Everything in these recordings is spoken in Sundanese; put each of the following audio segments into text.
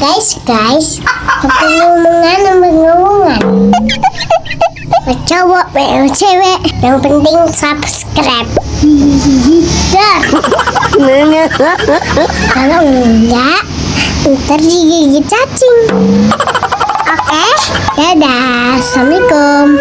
Guys, guys, pengumuman, pengumuman. Mau cowok, mau cewek, yang penting subscribe. Dah. Kalau enggak, ntar digigit cacing. Oke, dadah. Assalamualaikum.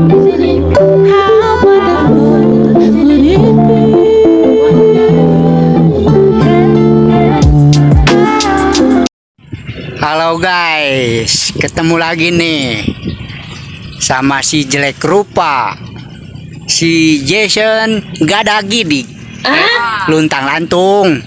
How wonderful, how wonderful would it be? Halo guys, ketemu lagi nih sama si jelek rupa, si Jason gada gidik, luntang lantung.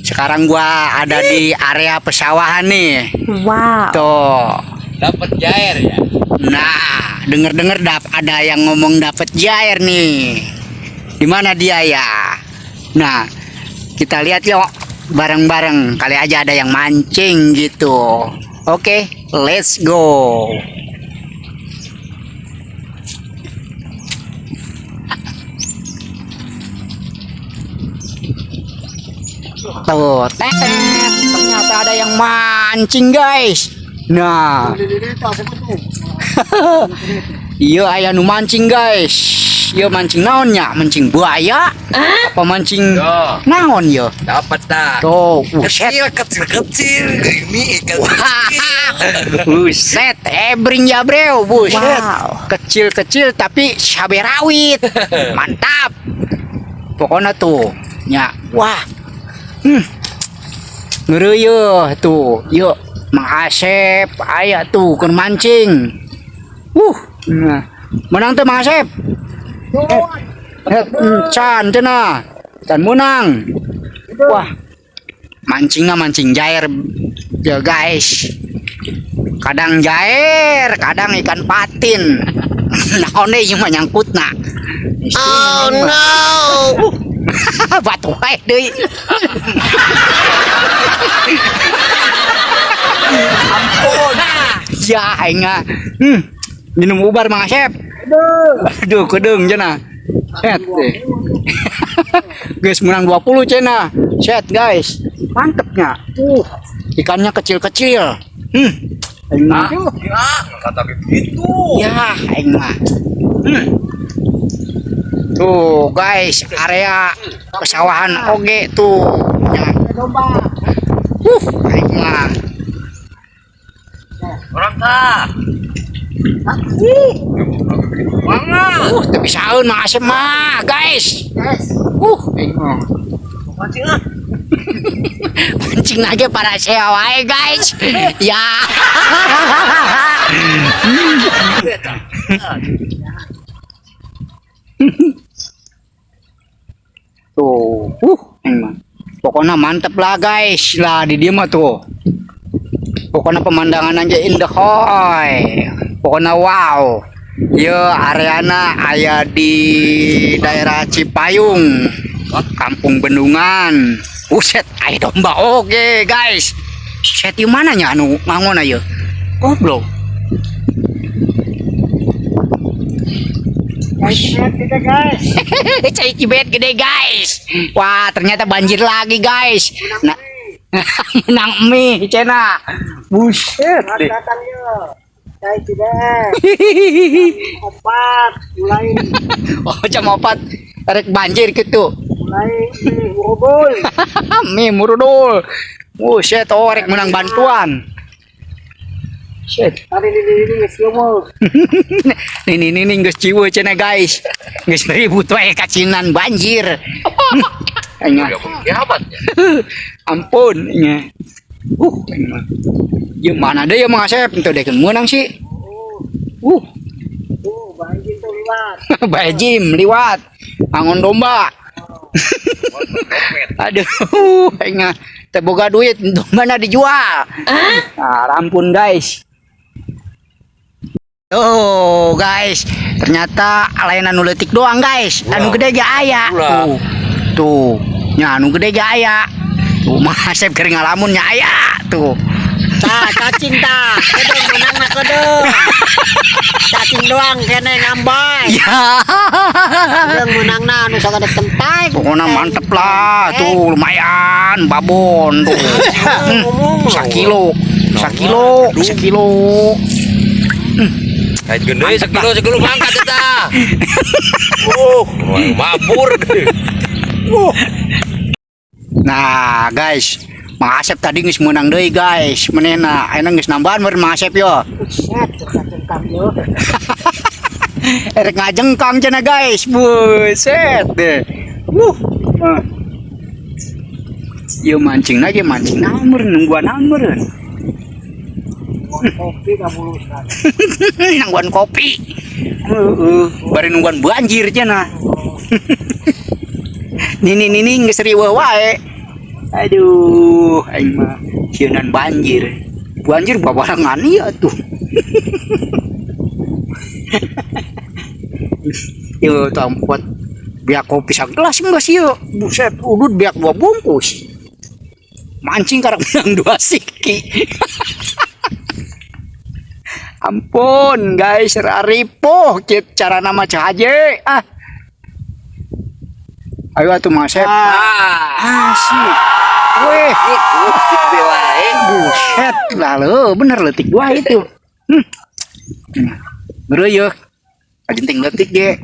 Sekarang gua ada di area pesawahan nih. Wow. Tuh. Dapat jair ya. Nah, denger-denger ada yang ngomong dapet jair nih. Di mana dia ya? Nah, kita lihat yuk bareng-bareng. Kali aja ada yang mancing gitu. Oke, let's go. Tuh, tetet. Ternyata ada yang mancing, guys. Nah, iya aya nu mancing guys. Iya mancing naonnya? Mancing buaya? Apa mancing Yo. naon ya? Dapat dah. Tuh, buset. Kecil, kecil, kecil. Ini ikan kecil. Buset, ebring ya bro, buset. Wow. Kecil-kecil tapi cabai rawit. Mantap. Pokoknya tuh, ya, wah. Ngeureuh tuh, yuk Mang Asep aya tuh keur mancing. Nah. Menang tuh Mang Asep. Can cenah. Can menang. Wah. Mancingnya mancing jair ya guys. Kadang jair, kadang ikan patin. Naon deui mah nyangkutna. Oh no. Batu wae deui. Ampun. Ya aing mah. Minum ubar Mang Asep. Aduh, kedeung cenah. Set deh. Guys, menang 20 cenah. Set guys. Mantepnya. Ikannya kecil-kecil. Aing mah. Ya, kata begitu. Ya, aing mah. Tuh, guys, area pesawahan oge tuh. Ya. Aing mah. Orang tak. Banget. Teu bisaeun Mang Asep mah, guys. Aing mah. Mancing ah. Mancing aja para sea wae, guys. Ya. Tuh, aing mah. Pokoknya mantep lah guys lah di dia mah tuh. Pokoknya pemandangan aja indah hoy. Pokoknya wow. Yo areana aya di daerah Cipayung, Kampung Bendungan. Buset, aya domba oke guys. Set ieu mana nya anu ngangon ayo? Goblok. Cai cibet gede guys. Wah, ternyata banjir lagi guys. Nah, menang mie cena. Buset deh. Cai cibet. Opat mulai. Oh, jam 4 tarik banjir gitu. Mulai mie murudul. Mie murudul. Buset, oh rek menang bantuan. Shit. Tadi ini geus ciweuh. Nih geus ciweuh cenah guys. Geus ribut wae kacinan banjir. Aing mah. Kiamat ya. Ampun nya. Aing mah. Ieu mana deui ya Mang Asep teu dekeun meunang sih. Tuh, banjir tuh liwat. Bajim liwat. Angon domba. Aduh, aing mah. Teu boga duit, mana dijual? Nah, rampun guys. Oh guys, ternyata lain anu leutik doang guys. Anu gede ge aya. Ulah. Tuh. Tuh. Nya anu gede ge aya. Tuh Mang Asep keur ngalamun nya aya tuh. Tah, cacing tah. Kedeng menang na kedeng. Cacing doang kene ngambay. Ya. Kedeng menang na anu sagede kentai. Pokoknya mantep lah tuh, lumayan babon tuh. Sakilo, sakilo, sakilo. Kait gede sekilo sekilo mangkat eta. Mabur. Nah, guys, Mang Asep tadi geus meunang deui guys. Manehna ayeuna geus nambahan meureun Mang Asep yo. Set, cacing kang yo. Erek ngajengkang cenah guys. Buset deh. Wuh. Ah. Ieu mancing lagi mancing naon meureun, nungguan naon meureun. Kopi kabulusan. Nungguan kopi. Heeh, bari nungguan banjir cenah. Nini nini geus riweuh wae. Aduh, aing mah sieunan banjir. Banjir babarengan ieu tuh. Yo tempat biak kopi sagelas enggak sih yo. Buset, udut biak dua bungkus. Mancing karak menang dua siki. Ampun guys, ripuh kieu cara nama cahaje ah. Ayo atuh Mang Asep. Asik. Weh, Musik wae. Buset lah lo, bener leutik dua itu. Ngeureuy. Ajenting leutik ge.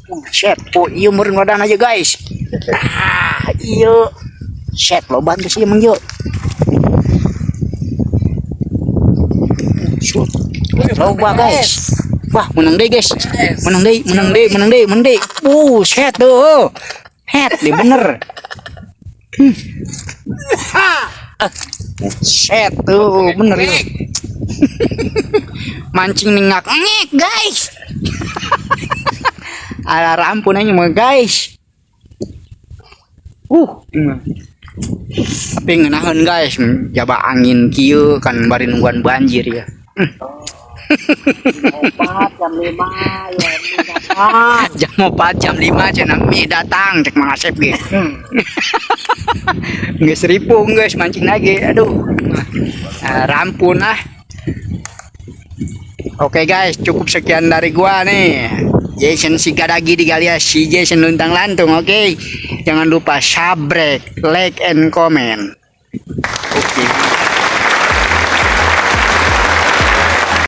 Buset, oh iya meureun wadah aja guys. Ah, iya. Set loba geus ieu mang yeuh. Shoot. Loba guys. Wah, menang deh guys. Menang deh, menang deh, menang deh, menang deh. Buset tuh. Het deh bener. Buset tuh, bener itu. Mancing ningak ngek guys. Ala rampun aja mah guys. Tapi ngeunaheun guys, jaba angin kieu kan bari nungguan banjir ya. 4 jam 5 ya datang. Jam 4 jam 5 cenah mie datang cek Mang Asep ge. Geus ripung guys mancing lagi. Aduh. Nah, rampun ah. Oke guys, cukup sekian dari gua nih. Jason Sigadagi di alias si Jason Luntang Lantung, oke. Jangan lupa subscribe, like and comment. Oke.